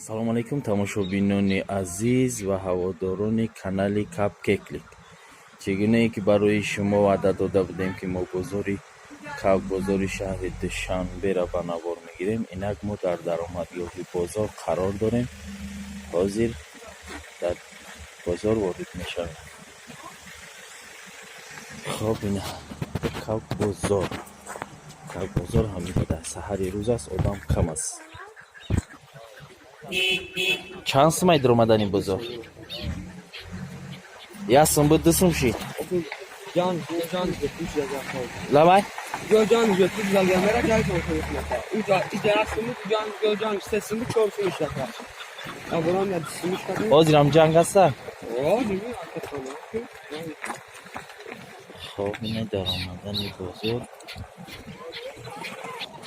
Салому алайкум, тамошобинони азиз ва ҳаводорони канали Капкеклик. Чӣ гунае ки барои шумо ваъда дода будем, ки мо бозори кавкбозори шаҳри Душанберо ба навор мегирем, инак мо дар даромадгоҳи бозор қарор дорем. Ҳозир дар бозор ворид мешавем. Хоб, ина кавкбозор. Кавкбозор ҳамин дар саҳари рӯз аст, одам кам аст. Чанд сумай даромадани бозор? Як сум буд, 2 сум шид? Лабай. Jocan 70 gelmere gel konuşma. Uca icra can jocan sesimi çok işlete. Ya buram ya sümüş kadar. Ҳозирам ҷанг аста? O değil mi? Хоб, ина даромадани бозор,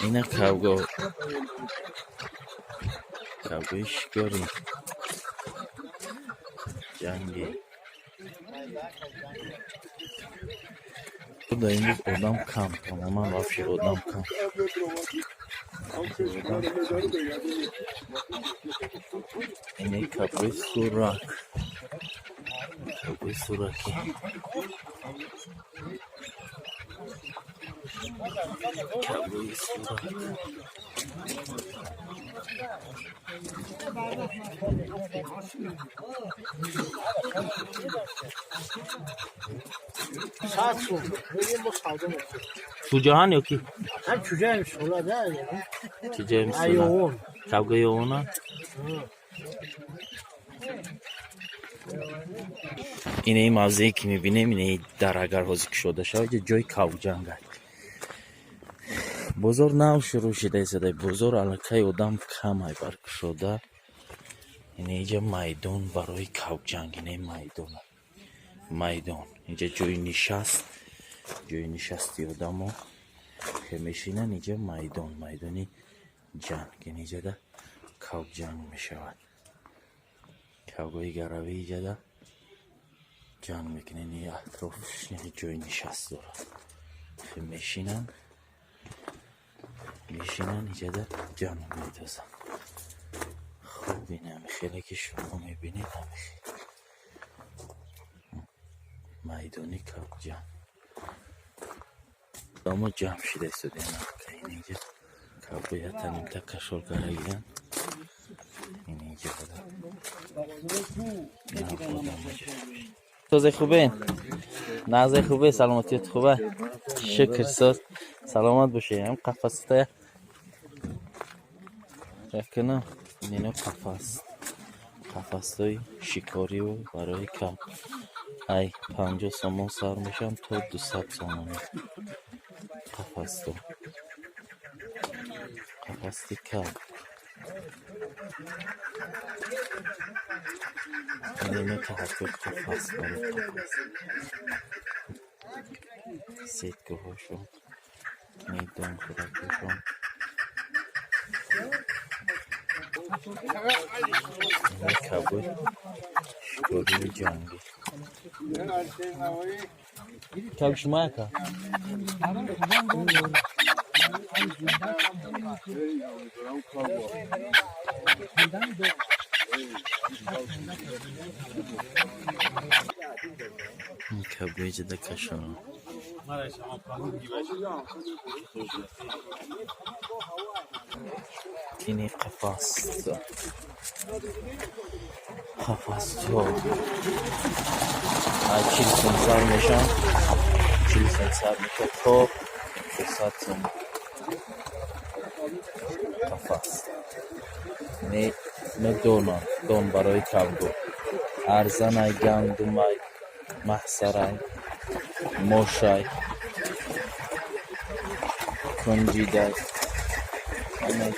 ина кавгоҳ, кавгоҳи шикорӣ ҷанги. Дар имрӯз одам кам, тамоман вообще одам кам. Ине кавгоҳи сурак, кавгоҳи суракӣ, кавгоҳи сурак. Чуҷаҳан ё ки? Чуҷаем сула. Кавгоҳи ёвона. Инаи мавзее ки мебинем, инаи дар агар ҳозир кушода шавад, ҷои кавҷанг аст. Бозор нав шурӯъ шуда истода. Бозор аллакай одам камай бар кушода. Инаиҷа майдон барои кавҷанг, инаи майдон. Майдон. Инҷа ҷои нишаст, ҷои нишасти одамо ки мешинанд, инҷа майдон, майдони ҷанг. Иниҷада кавҷанг мешавад. Кавгоҳи гаравӣ иҷада ҷанг мекунанд. Ин атрофш ҷои нишаст дорад. Ки мешинанд, мешинанд, иҷада ҷанг медозанд. Хуб, ин ҳами хеле ки шумо мебинед, ҳами хел. Майдони кавҷанг. Одамо ҷамъ шуда истодаанд. Инҷа кавгоя танимта кашол карда. Инҷа одам. Созе хубе? Назе хубе, саломатият хубе? Шукр, соз. Саломат бошед. Ҳам қафаста. Якунам ино қафас. Қафасҳои шикориву барои кав. Ай 50 сомон сар мешаванд то 200 сомонӣ. Қафасто. Қафасти кав. Ино таҳаққуқ қафас барои қафас. Сеткаҳошон, медонхӯракҳошон. Ина кавгоҳи шикории ҷангӣ. Кав шумо яка? Ин кавгоҳи ҷада кашона. Ини қафас. Қафасҳо. Ай 40 сом сар мешаванд. 40 сом сар мешавад то 200 сом. Қафас. Не, не донам, дон барои кавгоҳ. Арзанай, гандумай, маҳсарай, мошай, кунҷидай. Ҳама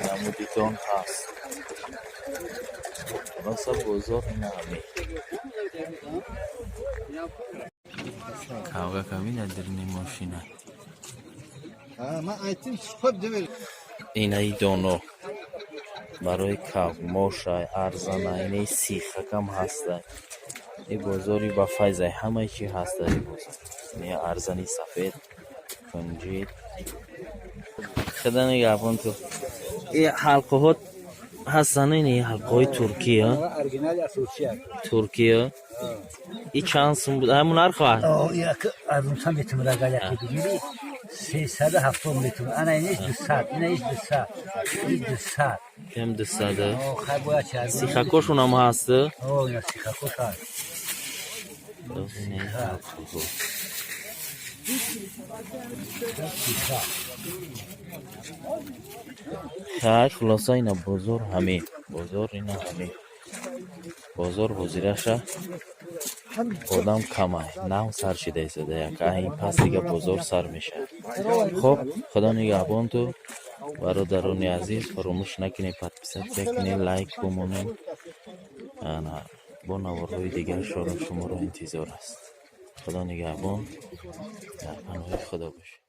намуди дон ҳаст. Хулоса, бозор ина ҳамин. Кавга кави дар даруни мошина. Инаи доно барои кав, мошай, арзанай, инаи сихакам ҳастай. И бозори ба файзай, ҳамаи чи ҳаст дар ин бозор. Инаи арзани сафед, кунҷид. Худо нигаҳбон ту. И ҳалқаҳо ҳастан, ини ҳалқаҳои туркия. Оригинали асосия. Туркия. И чанд сум буд ҳамун нарха? Як арзонтар метавонад, агар яке бигирӣ, 370 метавонад. Ана иниш 200, ина иш 200, иш 200. Кем 200-а? Хай, бояд чи арзон. Сихакошунам ҳаст? О, ина сихакош ҳаст. Ини ҳалқаҳо. Сиха. Хай, хулоса, ина бозор ҳамин, бозор ина ҳамин бозор. Ҳозираша одам камай, нав сар шида истода, як ин пас дига бозор сар мешавад. Хоб, худо нигаҳбонту, бародарони азиз. Фаромӯш накунед подписаться кунед, лайк бумонед. Ана бо наворҳои дигар шоро шуморо интизор аст. Худо нигаҳбон, дар паноҳи Худо бошед.